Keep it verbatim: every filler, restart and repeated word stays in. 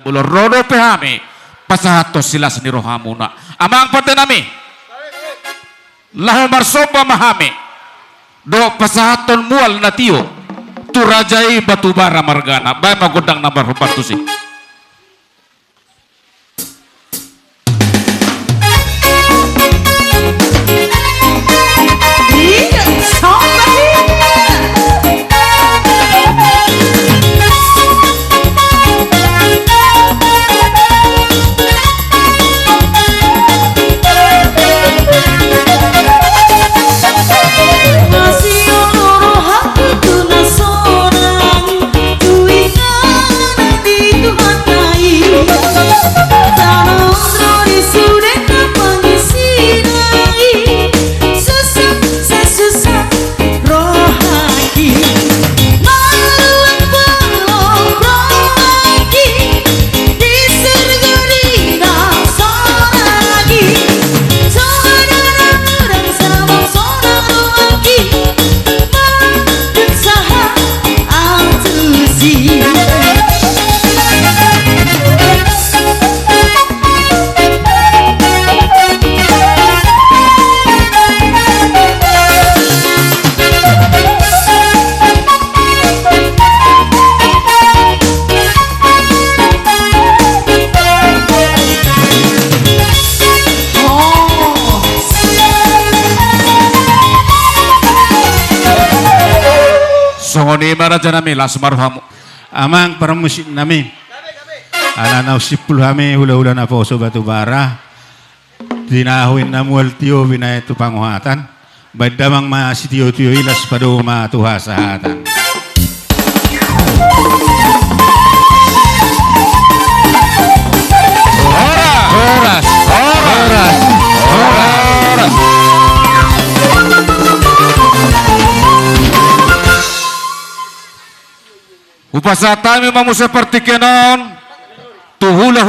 Molo ro dope hami pasahathon silas ni rohamuna, amang pande nami. Laho marsomba ma hami dohot pasahathon mual na tio tu raja i Batubara margana. Baen ma gondang na marhombar tusi. Songon i ma raja nami, las ma rohamu. Amang parmusik nami, ala naung simpul hami hulahula naposo Batubara, tinahu inna mual tio binaen tu pangohatan. Baen damang ma sitiotio i, las padomu ma tu hasahatan. Horas, horas, horas, horas. Hupasahat hami ma muse partingkian on tu hula